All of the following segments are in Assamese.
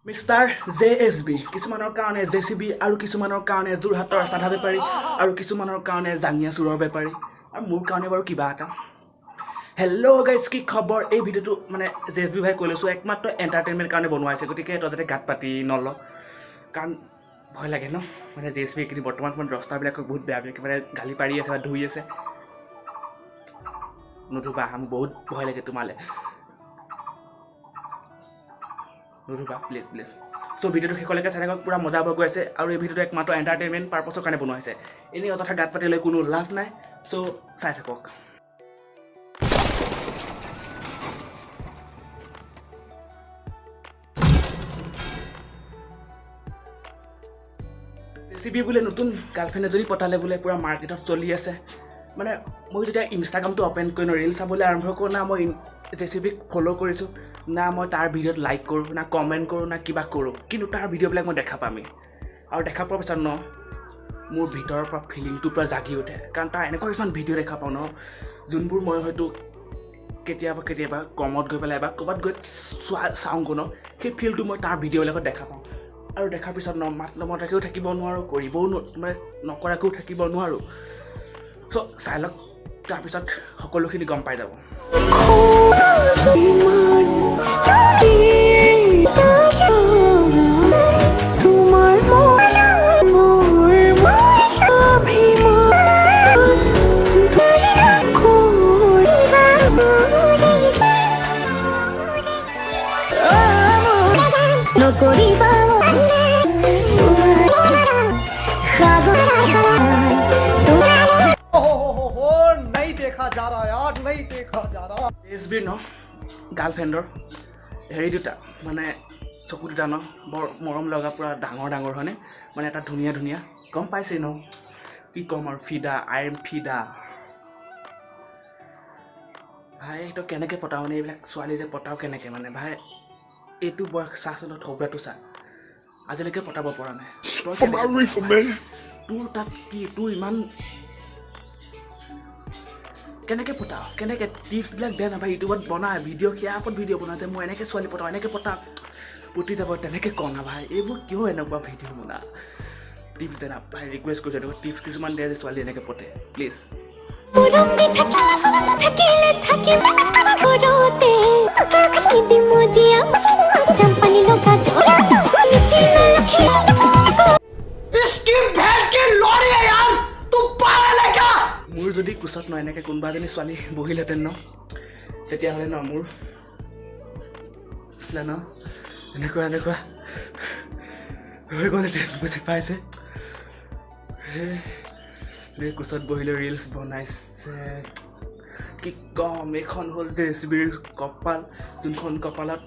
মিষ্টাৰ জে এছ বি, কিছুমানৰ কাৰণে জে চি বি আৰু কিছুমানৰ কাৰণে যোৰহাটৰ চাধা বেপাৰী আৰু কিছুমানৰ কাৰণে জাঙিয়া চোৰৰ বেপাৰী আৰু মোৰ কাৰণে বাৰু কিবা এটা। হেল্ল' গাইজ, কি খবৰ? এই ভিডিঅ'টো মানে জে এছ বি ভাই কৈ লৈছোঁ, একমাত্ৰ এণ্টাৰটেইনমেণ্ট কাৰণে বনোৱা হৈছে। গতিকে তই যাতে গাত পাতি নল, কাৰণ ভয় লাগে ন। মানে জে এছ বি এইখিনি বৰ্তমান সময়ত দস্তাবিলাকক বহুত বেয়া বেয়াকৈ মানে গালি পাৰি আছে বা ধুই আছে। নুধুবা, মোৰ বহুত ভয় লাগে তোমালৈ। নুধুবা, প্লিজ প্লিজ। চ' ভিডিঅ'টো শেষলৈকে চাই থাকক, পূৰা মজা হ'ব গৈ আছে। আৰু এই ভিডিঅ'টো একমাত্ৰ এণ্টাৰটেইনমেণ্ট পাৰ্পছৰ কাৰণে বনোৱা হৈছে। এনেই অযথা গাত পাতি লৈ কোনো লাভ নাই। চ' চাই থাকক। জে চি বি বোলে নতুন গাৰ্লফ্ৰেণ্ড এজনী পতালে বোলে, পূৰা মাৰ্কেটত চলি আছে। মানে মই যেতিয়া ইনষ্টাগ্ৰামটো অ'পেন কৰি ৰিল চাবলৈ আৰম্ভ কৰোঁ না, মই জে চি বিক ফ'ল' কৰিছোঁ না, মই তাৰ ভিডিঅ'ত লাইক কৰোঁ না, কমেণ্ট কৰোঁ না, কিবা কৰোঁ, কিন্তু তাৰ ভিডিঅ'বিলাক মই দেখা পামেই। আৰু দেখা পোৱাৰ পিছত ন মোৰ ভিতৰৰ পৰা ফিলিংটো পূৰা জাগি উঠে, কাৰণ তাৰ এনেকুৱা কিছুমান ভিডিঅ' দেখা পাওঁ ন, যোনবোৰ মই হয়তো কেতিয়াবা কেতিয়াবা কমত গৈ পেলাই বা ক'ৰবাত গৈ চোৱা চাওঁগৈ ন, সেই ফিলটো মই তাৰ ভিডিঅ'বিলাকত দেখা পাওঁ। আৰু দেখাৰ পিছত ন মাত নমতাকৈও থাকিব নোৱাৰোঁ, কৰিবও মানে নকৰাকৈও থাকিব নোৱাৰোঁ। চ' চাই লওক, তাৰপিছত সকলোখিনি গম পাই যাব। তোমাৰ মোৰ অভিমান কৰিবা। নকৰিবা তোমাৰ সাগৰ। हो हो हो, नहीं देखा जा रहा यार, नहीं देखा जा रहा। এছ বিৰ ন গাৰ্লফ্ৰেণ্ডৰ হেৰি দুটা, মানে চকু দুটা ন বৰ মৰম লগা, পূৰা ডাঙৰ ডাঙৰ, হয়নে? মানে এটা ধুনীয়া ধুনীয়া, গম পাইছেই ন কি ক'ম আৰু। ফিদা, I am ফিদা। ভাই, তই কেনেকৈ পতাও? মানে এইবিলাক ছোৱালী যে পতাও কেনেকৈ? মানে ভাই, এইটো বয়স, চাচোন, তই থবৰাটো চা, আজিলৈকে পতাব পৰা নাই। তই কেনেকে? তোৰ তাত কি, তোৰ ইমান কেনেকৈ পতাও, কেনেকৈ? টিপছবিলাক দে না ভাই। ইউটিউবত বনাই ভিডিঅ', সেয়া ওপৰত ভিডিঅ' বনাই যে মই এনেকৈ ছোৱালী পতাওঁ, এনেকৈ পতাওঁ, পতি যাব, তেনেকৈ কওঁ না ভাই। এইবোৰ কিয় এনেকুৱা ভিডিঅ' বনা? টিপছ দে না ভাই, ৰিকুৱেষ্ট কৰিছোঁ, এনেকুৱা টিপছ কিছুমান দে যে ছোৱালী এনেকৈ পতে, প্লিজ। মৰম দি থাকিলে থাকিম ঘৰতে মজিয়া জাম্পানি লগা জোৰা নিচিনা লক্ষী। इसकी बहन की लोड़ी है यार, तू पागल है क्या? মোৰ যদি কোচত ন এনেকৈ কোনোবা এজনী ছোৱালী বহিলহেঁতেন ন, তেতিয়াহ'লে ন মোৰ ন এনেকুৱা এনেকুৱা হৈ গ'লহেঁতেন, বুজি পাইছে? সেই কোচত বহিলৈ ৰিলচ বনাইছে। কি ক'ম, এইখন হ'ল জে চি বিৰ কপাল, যোনখন কপালত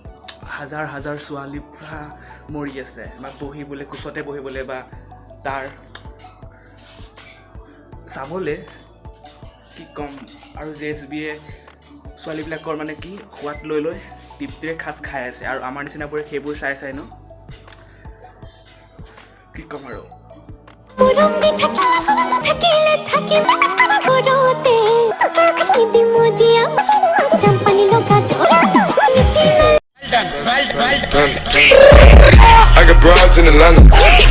হাজাৰ হাজাৰ ছোৱালী পূৰা মৰি আছে বা বহিবলৈ, কোচতে বহিবলৈ বা তাৰ চাবলৈ। কি ক'ম আৰু, জে এছ বিয়ে ছোৱালীবিলাকৰ মানে কি সোৱাদ লৈ লৈ তৃপ্তিৰে খাজ খাই আছে। আৰু আমাৰ নিচিনাবোৰে সেইবোৰ চাই চাই ন কি ক'ম আৰু। মৰম দি থাকিলে থাকিম ঘৰতে মজিয়া জাম্পানি লগা জোৰা নিচিনা। I got broads in Atlanta.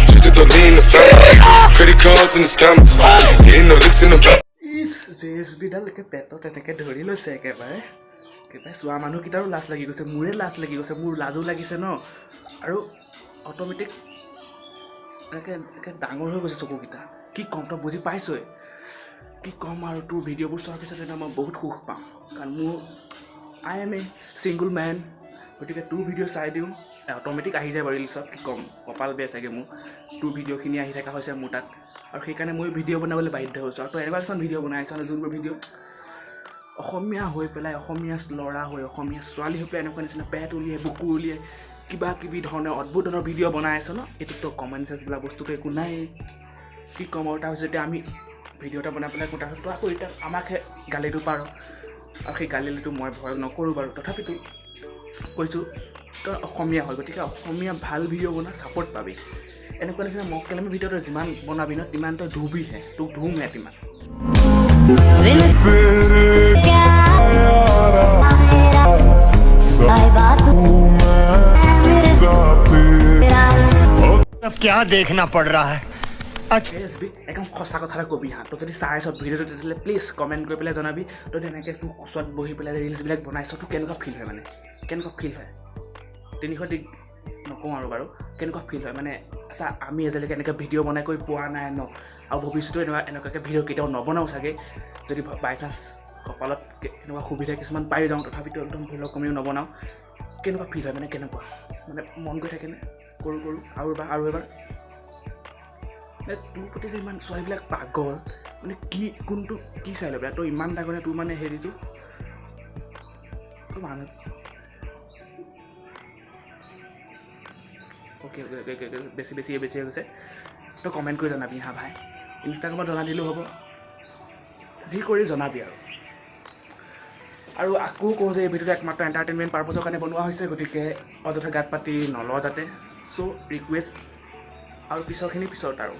Twistin' dope, lean, and the Fanta. Credit cards and the scammers. Hitting off licks in the back. Each, J S বিডাল একে পেটত এনেকৈ ধৰি লৈছে। একেবাৰে একেবাৰে চোৱা মানুহকেইটাৰো লাজ লাগি গৈছে, মোৰে লাজ লাগি গৈছে, মোৰ লাজো লাগিছে ন। আৰু অট'মেটিক এনেকৈ একে ডাঙৰ হৈ গৈছে চকুকেইটা। কি ক'ম, তই বুজি পাইছই কি ক'ম আৰু। তোৰ ভিডিঅ'বোৰ চোৱাৰ পিছত এতিয়া মই বহুত সুখ পাওঁ, কাৰণ মোৰ I am a single man। গতিকে তোৰ ভিডিঅ' চাই দিওঁ, অট'মেটিক আহি যায় বাৰু ৰিলচত। কি ক'ম, কপাল বেয়া চাগে মোৰ, তোৰ ভিডিঅ'খিনি আহি থকা হৈছে মোৰ তাত। আৰু সেইকাৰণে মই ভিডিঅ' বনাবলৈ বাধ্য হৈছোঁ। আৰু তই এনেকুৱা কিছুমান ভিডিঅ' বনাইছ ন, যোনবোৰ ভিডিঅ' অসমীয়া হৈ পেলাই, অসমীয়া ল'ৰা হৈ, অসমীয়া ছোৱালী হৈ পেলাই এনেকুৱা নিচিনা পেট উলিয়াই, বুকু উলিয়াই, কিবা কিবি ধৰণৰ অদ্ভুত ধৰণৰ ভিডিঅ' বনাই আছ ন। এইটোতো কমন চেঞ্চ বোলা বস্তুটো একো নাই। কি ক'ম আৰু, তাৰপিছত যেতিয়া আমি ভিডিঅ' এটা বনাই পেলাই কওঁ, তাৰপিছত তই আকৌ এতিয়া আমাকহে গালিটো পাৰ। আৰু সেই গালিটো মই ভয় নকৰোঁ বাৰু, তথাপিতো কৈছোঁ, তই অসমীয়া হয়, গতিকে অসমীয়া ভাল ভিডিঅ' বনা, ছাপৰ্ট পাবি। এনেকুৱা নিচিনা মক্কেলামি ভিডিঅ' তই যিমান বনাবি ন, তিমান তই ধুবিহে, তোক ধুমহে তিমান। आए बात मेरे क्या देखना पड़ रहा है? अच्छा এছ বি, একদম সঁচা কথা এটা কবি হা। তই যদি চাই আছ ভিডিঅ'টো, তেতিয়াহ'লে প্লিজ কমেণ্ট কৰি পেলাই জনাবি, তই যেনেকৈ তোৰ কোচত বহি পেলাই ৰিলচবিলাক বনাইছ, তোৰ কেনেকুৱা ফিল হয়? মানে কেনেকুৱা ফিল হয়? 300 ডিগ নকওঁ আৰু বাৰু, কেনেকুৱা ফিল হয়? মানে চা, আমি আজিলৈকে এনেকৈ ভিডিঅ' বনাই কৰি পোৱা নাই ন, আৰু ভৱিষ্যতেও এনেকুৱাকৈ ভিডিঅ' কেতিয়াও নবনাওঁ চাগে। যদি বাই চান্স কপালত এনেকুৱা সুবিধা কিছুমান পাই যাওঁ, তথাপিতো একদম ভুলৰ কমেও নবনাওঁ। কেনেকুৱা ফিল হয়? মানে কেনেকুৱা, মানে মন গৈ থাকেনে কৰোঁ কৰোঁ আৰু এবাৰ আৰু এবাৰ? মানে তোৰ প্ৰতি যে ইমান ছোৱালীবিলাক পাগল, মানে কি, কোনটো কি চাই লৈ পেলাই? তই ইমান ডাঙৰ, তোৰ মানে হেৰিটো, তোৰ মানুহ। অ'কে অ'কে অ'কে অ'কে, বেছি বেছি বেছি হৈ গৈছে। তই কমেণ্ট কৰি জনাবি হা ভাই, ইনষ্টাগ্ৰামত জনাই দিলেও হ'ব, যি কৰি জনাবি আৰু। আৰু আকৌ কওঁ যে এই ভিডিঅ'টো একমাত্ৰ এণ্টাৰটেইনমেণ্ট পাৰ্পজৰ কাৰণে বনোৱা হৈছে, গতিকে অযথা গাত পাতি নলওঁ যাতে। চ' ৰিকুৱেষ্ট আৰু পিছৰখিনি পিছত আৰু।